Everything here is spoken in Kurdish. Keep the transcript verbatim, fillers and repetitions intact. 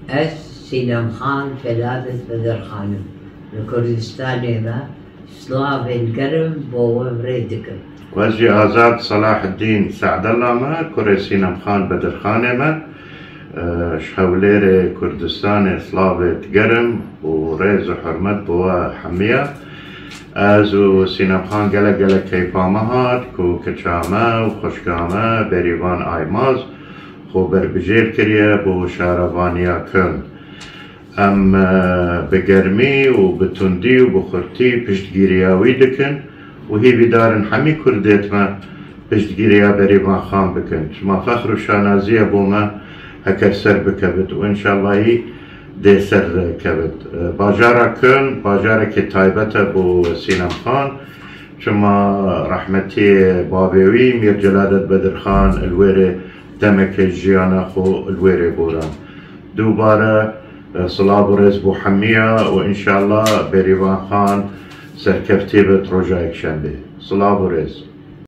Ez Sînem Xan Seladet Bedirxan im. Li Kurdistanê me slavên germ bo we rê dikim. Ez jî Azad Selaheddîn Seedella me, kurê Sînem Xan Bedirxanê me. Ji Hewlêrê Kurdistanê slavêt germ û rêz û hurmet bo we hemiya. Ez û Sînem Xan gelek gelek keyfa me hat ku kiça me û xwişka me Berîvan Aymaz xwe berbijêr kiriye bo şarevaniya Köln. Em bi germî û bi tundî û bi xurtî piştgiriya wî dikin û hîvîdar in hemî kurdêt me piştgiriya Berîvan Xan bikin. Çima fexr û şanazî ye bo me heker ser bikevit û înşallahî dê ser kevit. Bajara Köln bajarekî taybet e bo Sînem Xan. Çima rehmetiyê bavê wî Mîr Celadet Bedirxan li wê rê demeke jiyana xwe li wê rê boran. Dubare silav û rêz bo hemiya û înşallah Berîvan Xan serkeftî bit roja yekşembê. Silav û rêz.